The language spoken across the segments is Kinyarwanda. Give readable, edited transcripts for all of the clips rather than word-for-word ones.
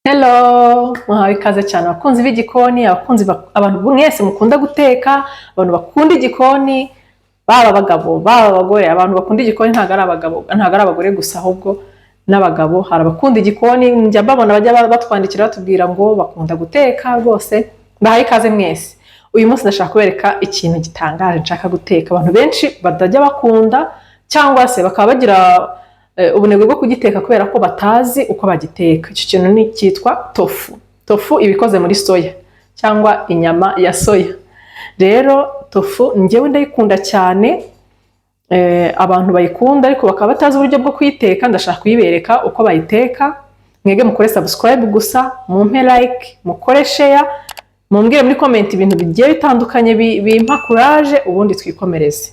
Hello, muhawe ikaze cyane abakunzi b'igikoni, abakunzi abantu mwese mukunda guteka, abantu bakunda igikoni, baba abagabo, baba abagore. Abantu bakunda igikoni ntabwo ari abagabo, ntabwo ari abagore gusa, ahubwo n'abagabo hari abakunda igikoni. Njya mbabona bajya batwandikira batubwira ngo bakunda guteka rwose. Mbahaye ikaze mwese. Uyu munsi ndashaka kubereka ikintu gitangaje nshaka guteka, abantu benshi batajya bakunda cyangwa se bakaba bagira ubunebwe bwo kugiteka kubera ko batazi uko bagiteka. Icyo kintu ni cyitwa tofu. Tofu iba ikoze muri soya cyangwa inyama ya soya. Rero tofu njyewe ndayikunda cyane, abantu bayikunda ariko bakaba batazi uburyo bwo kuyiteka, ndashaka kuyibereka uko bayiteka. Mwege mukore subscribe gusa, mumpe like, mukore share, mumbwire muri comment ibintu bigiye bitandukanye bimpa courage, ubundi twikomereze.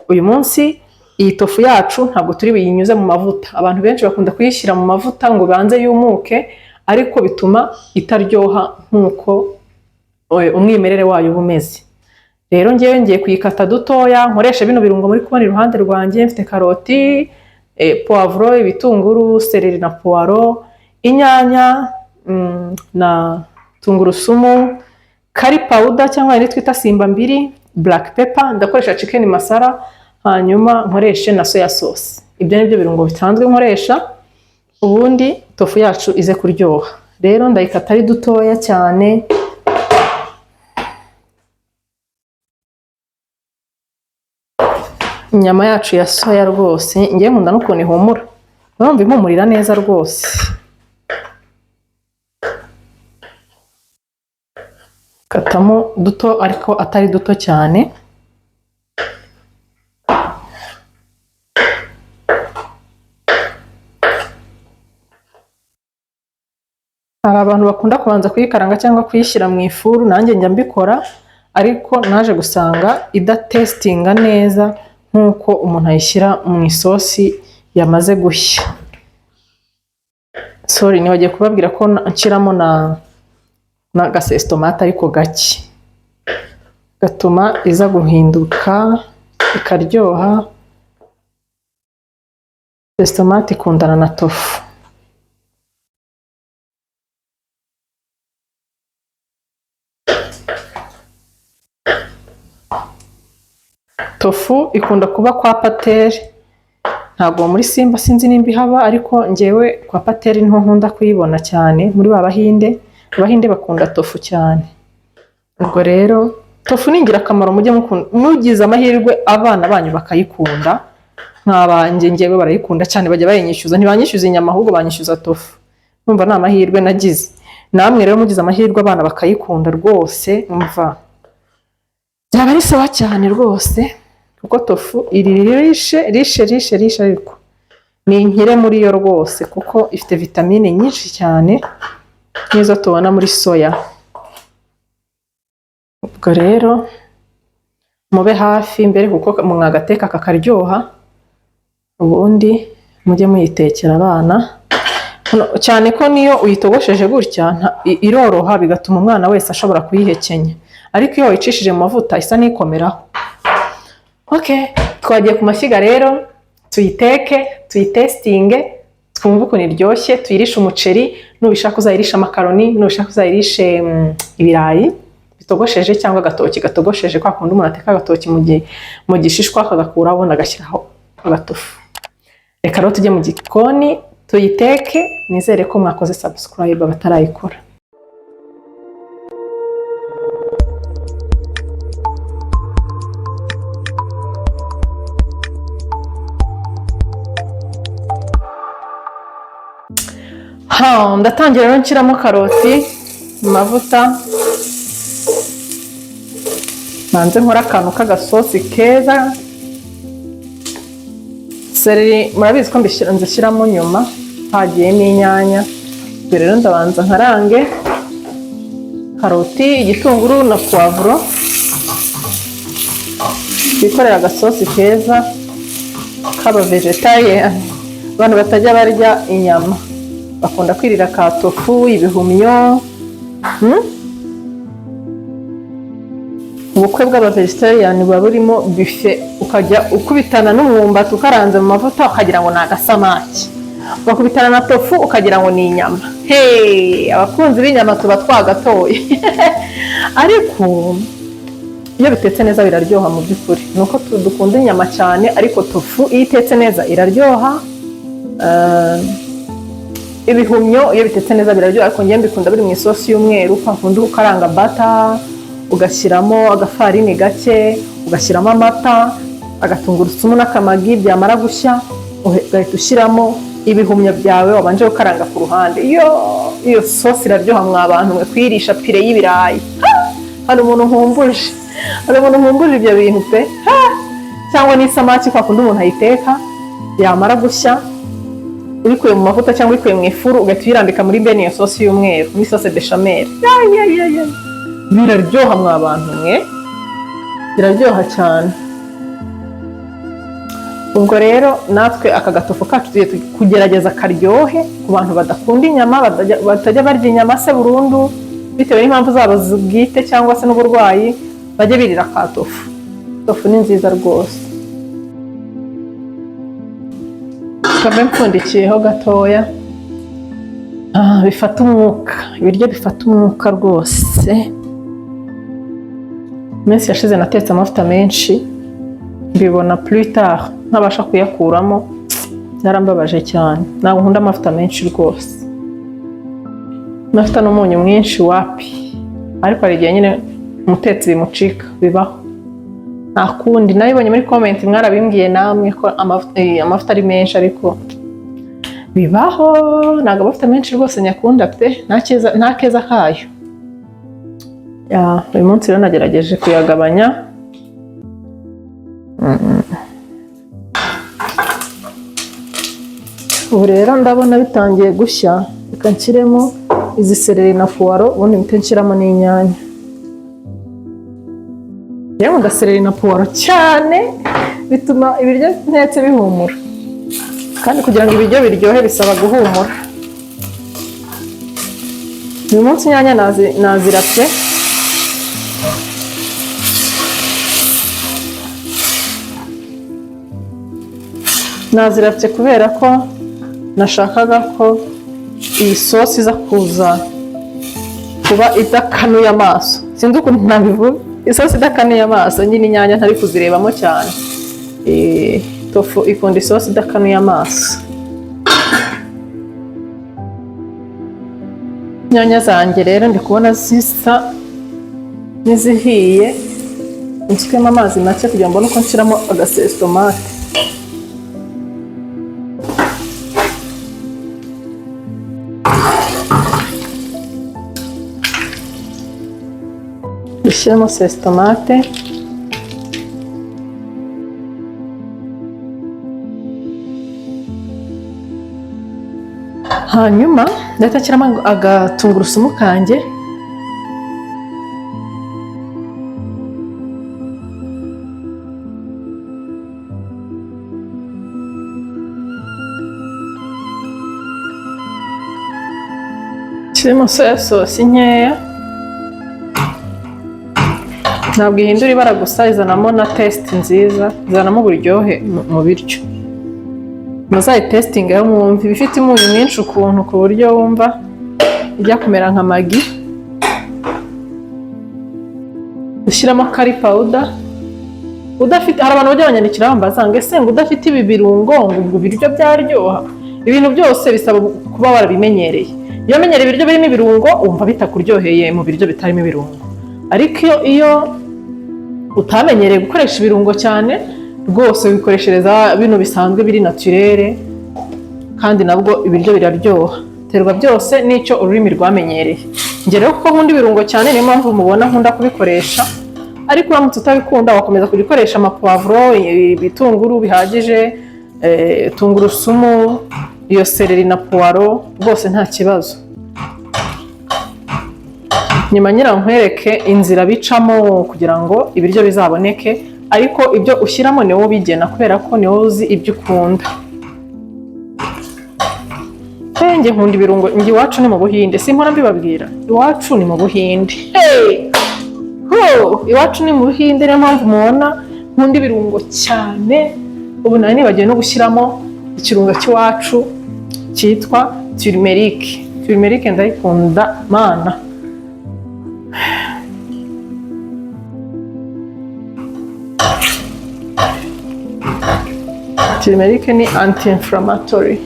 Uyu munsi iyi tofu yacu ntabwo turi buyinyuze mu mavuta. Abantu benshi bakunda kuyishyira mu mavuta ngo banze yumuke, ariko bituma itaryoha nk'uko umwimerere wayo uba umeze. Rero ngewe ngiye kuyikata dutoya, nkoresha bino birungo muri kubona iruhande rwanjye. Mfite karoti, poivron, ibitunguru, seleri na puwaro, inyanya, na tungurusumu, curry powder cyangwa indi twita simba mbiri, black pepper, ndakoresha chicken masala, hanyuma nkoreshe na soya sauce. Ibyo ni byo birungo bisanzwe nkoresha, ubundi tofu yacu ize kuryoha. Rero ndayikata ari dutoya cyane. Inyama yacu ya soya rwose ngewe nkunda n'ukuntu ihumura, urumva impumurira neza rwose. Katamo duto ariko atari duto cyane. Hari abantu bakunda kubanza kuyikaranga cyangwa kuyishyira mu ifuru, nanjye njya mbikora, ariko naje gusanga idatesitinga neza nk'uko umuntu ayishyira mu isosi yamaze gushya. Sorry, nibagiye kubabwira ko nshyiramo na gasesitomate ariko gake, gatuma iza guhinduka ikaryoha. Sesitomate ikundana na tofu. Tofu ikunda kuba kwa Pateri, ntabwo muri Simba sinzi nimba ihaba, ariko ngewe kwa Pateri niho nkunda kuyibona cyane, muri ba Bahinde. Abahinde bakunda tofu cyane. Ubwo rero tofu ni ingirakamaro, mujye mukunda, mugize amahirwe abana banyu bakayikunda nk'abanjye, ngewe barayikunda cyane, bajya bayinyishyuza, ntibanyishyuza inyama ahubwo banyishyuza tofu. Numva ni amahirwe nagize. Namwe rero mugize amahirwe abana bakayikunda rwose, mva byaba ari sawa cyane rwose, kuko tofu iri rishe rishe rishe rishe, ariko ni inkire muri yo rwose, kuko ifite vitamine nyinshi cyane nk'izo tubona muri soya. Ubwo rero mube hafi mbere, kuko mwagateka kakaryoha, ubundi mujye muyitekera abana, cyane ko niyo uyitogosheje gutya iroroha, bigatuma umwana wese ashobora kuyihekenya, ariko iyo wayicishije mu mavuta isa n'ikomeraho. Okay, twagiye ku mashyiga rero, tuyiteke, tuyitesitinge, twumve ukuntu iryoshye, tuyirishe umuceri, nubishaka uzayirishe amakaroni, nubishaka uzayirishe ibirayi bitogosheje cyangwa agatoki gatogosheje, kwa kundi umuntu ateka agatoki mu gishishwa akagakuraho ubundi agashyiraho agatofu. Reka rero tujye mu gikoni tuyiteke, nizere ko mwakoze subscribe abatarayikora. Ndatangira rero nshyiramo karoti mu mavuta, banze nkore akantu k'agasosi keza. Seleri murabizi ko nzishyiramo nyuma hagiyemo inyanya. Ubwo rero ndabanza nkarange karoti, igitunguru na puwavuro, twikorere agasosi keza k'aba vegetarian, abantu batajya barya inyama bakunda kwirira ka tofu, ibihumyo. Ubukwe bw'aba vegetarian buba burimo buffet, ukajya ukubitana n'umwumbati ukaranze mu mavuta ukagira ngo ni agasamaki. Ugakubitana na tofu ukagira ngo ni inyama. Hey, abakunzi b'inyama tuba twagatoye, ariko iyo bitetse neza biraryoha. Mu by'ukuri ni uko dukunda inyama cyane, ariko tofu iyo itetse neza iraryoha. Ibihumyo iyo bitetse neza biraryoha, ariko njyewe mbikunda biri mu isosi y'umweru, kwa kundi ukaranga butter, ugashyiramo agafarini gake, ugashyiramo amata, agatungurusumu n'akamagi. Byamara gushya ugahita ushyiramo ibihumyo byawe wabanje gukaranga ku ruhande. Iyo sosi iraryoha mwa bantu mwe, kuyirisha purée y'ibirayi. Ha! Hari umuntu nkumbuje ibyo bintu pe! Ha! Cyangwa n'isamaki, kwa kundi umuntu ayiteka, yamara gushya ubikuye mu mavuta cyangwa ubikuye mu ifuru, ugahita uyirambika muri bene iyo sosi y'umweru, muri sauce béchamel. Ya, ya, ya, ya. Biraryoha mwa bantu mwe, biraryoha cyane. Ubwo rero natwe aka gatofu kacu tugiye kugerageza karyohe ku bantu badakunda inyama, batajya barya inyama se burundu bitewe n'impamvu zabo bwite cyangwa se n'uburwayi, bajye birira ka tofu. Tofu ni nziza rwose. Kabe mpfundikiyeho gatoya. Bifata umwuka, ibiryo bifata umwuka rwose. Iminsi yashize natetse amavuta menshi, mbibona plus tard ntabasha kuyakuramo, byarambabaje cyane. Ntabwo nkunda amavuta menshi rwose, amavuta n'umunyu mwinshi wapi. Ariko hari igihe nyine umutetsi bimucika, bibaho, nta kundi. Nabibonye muri comment, mwarabimbwiye namwe ko amavuta ari menshi, ariko bibaho. Ntabwo amavuta menshi rwose nyakunda pe, nta keza kayo. Ya, uyu munsi rero nagerageje kuyagabanya. Ubu rero ndabona bitangiye gushya. Reka nshyiremo izi céleri na poireau, ubundi mpite nshyiramo n'inyanya. Yewe, nkunda céleri na poireau cyane, bituma ibiryo ntetse bihumura, kandi kugira ngo ibiryo biryohe bisaba guhumura. Uyu munsi inyanya nazirapye. Nazirapye kubera ko nashakaga ko iyi sosi iza kuza kuba idakanuye amaso. Sinzi ukuntu nabivuga, isosi idakanuye amaso nyine, inyanya ntari kuzirebamo cyane. Tofu ikunda isosi idakanuye amaso. Inyanya zanjye rero ndi kubona zisa n'izihiye. Nsukemo amazi make kugira ngo mbone uko nshyiramo agasauce tomate. Dushyiremo sauce tomate. Hanyuma ndahita nshyiramo agatungurusumu kanjye. Nshyiremo soya sauce nkeya. Ntabwo ihindura ibara gusa, izanamo na taste nziza, izanamo uburyohe mu biryo. Muzayitesitingeho mwumve. Iba ifite umunyu mwinshi ukuntu, ku buryo wumva ijya kumera nka Maggi. Ushyiramo curry powder. Udafite, hari abantu bajya banyandikira bambaza ngo ese ngo udafite ibi birungo ngo ubwo ibiryo byaryoha? Ibintu byose bisaba kuba warabimenyereye. Iyo wamenyereye ibiryo birimo ibirungo, wumva bitakuryoheye mu biryo bitarimo ibirungo, ariko iyo utamenyereye gukoresha ibirungo cyane rwose, wikoreshereza bino bisanzwe biri naturel, kandi nabwo ibiryo biraryoha. Terwa byose n'icyo ururimi rwamenyereye. Njye rero kuko nkunda ibirungo cyane, niyo mpamvu mubona nkunda kubikoresha, ariko uramutse utabikunda wakomeza kujya ukoresha amapuwavuro, ibitunguru bihagije, tungurusumu, iyo céleri na poireau, rwose nta kibazo. Nyuma nyira nkwereke inzira bicamo kugira ngo ibiryo bizaboneke, ariko ibyo ushyiramo ni wowe ubigena, kubera ko ni wowe uzi ibyo ukunda. Njye nkunda ibirungo. Njye iwacu ni mu Buhinde, simpora mbibabwira? Iwacu ni mu Buhinde. Hey! Ho! Iwacu ni mu Buhinde, niyo mpamvu mubona nkunda ibirungo cyane. Ubu nari nibagiwe no gushyiramo ikirungo cy'iwacu. Cyitwa turmeric. Turmeric ndayikunda mana. Turmeric ni anti-inflammatory.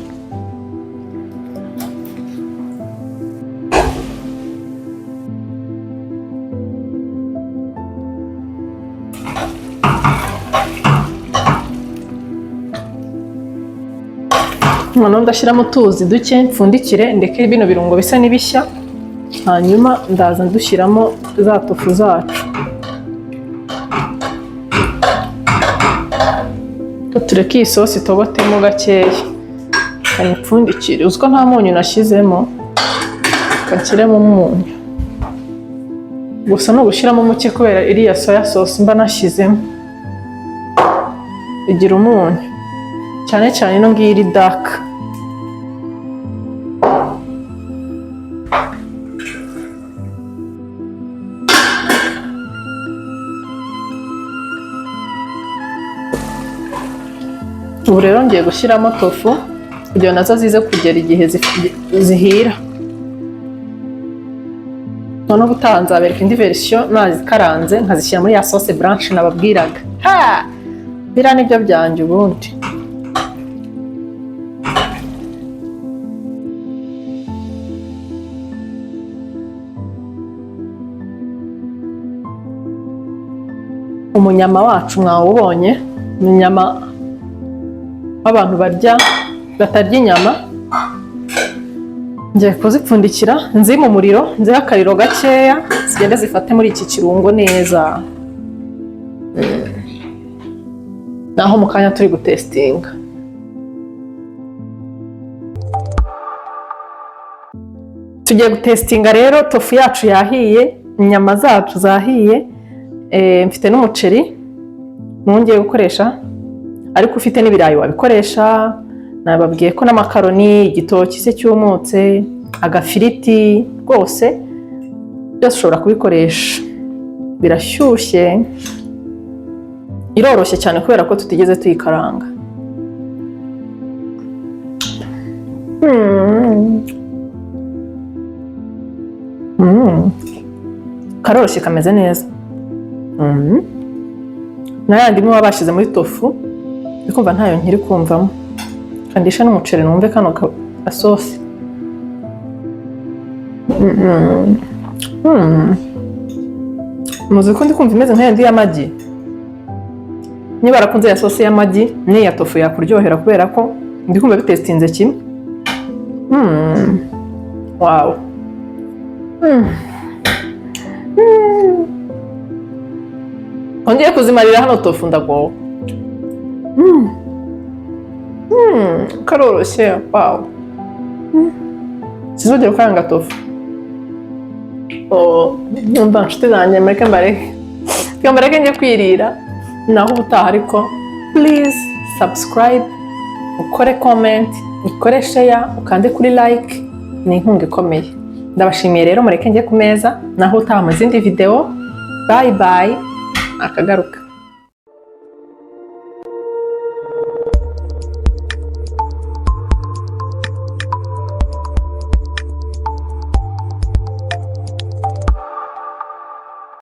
Noneho ndashyiramo utuzi duke, mfundikire, ndeke bino birungo bisa n'ibishya, hanyuma ndaza ndushyiramo za tofu zacu. Tureke iyi sosi itogotemo gakeya, kanyipfundikire. Uzi ko nta munyu nashyizemo? Kanshyiremo umunyu, gusa ni ugushyiramo muke kubera iriya soya sauce mba nashyizemo igira umunyu cyane cyane ino ngiyi iri dark. Ubu rero ngiye gushyiramo tofu kugira ngo nazo zize kugera igihe zihira. Noneho ubutaha nzabereka indi version nazikaranze, nkazishyira muri ya sauce blanche nababwiraga. Ha, biriya nibyo byanjye ubundi. Umunyama wacu mwawubonye, umunyama w'abantu barya batarya inyama. Ngiye kuzipfundikira, nzime umuriro, nzihe akariro gakeya, zigende zifate muri iki kirungo neza. Naho mu kanya turi gutestinga. Tugiye gutestinga rero. Tofu yacu yahiye, inyama zacu zahiye, mfite n'umuceri nongeye gukoresha, ariko ufite n'ibirayi wabikoresha. Nababwiye ko n'amakaroni, igitoki se cyumutse, agafiriti, rwose byose ushobora kubikoresha. Birashyushye, iroroshye cyane kubera ko tutigeze tuyikaranga. Karoroshye, kameze neza. Na ya ndimu baba bashyize muri tofu, ndi kumva ntayo nkiri kumvamo. Kandisha n'umuceri numve kano gasosi. Muzi ko ndi kumva imeze nka yandi y'amagi. Niba warakunze ya sosi y'amagi, n'iya tofu yakuryohera, kubera ko ndi kumva bitestinze kimwe. Wow. Ongeye kuzimarira hano tofu, ndagowe. Karoroshye, wow. Sinzongera gukaranga tofu. Oh, numva nshuti zanjye, mureke mbareke. Reka mbareke njye kwirira. Naho ubutaha, ariko please subscribe, ukore comment, ukore share, ukande kuri like, ni inkunga ikomeye. Ndabashimiye rero, mureke njye ku meza, naho utaha mu zindi video. Bye bye, akagaruka.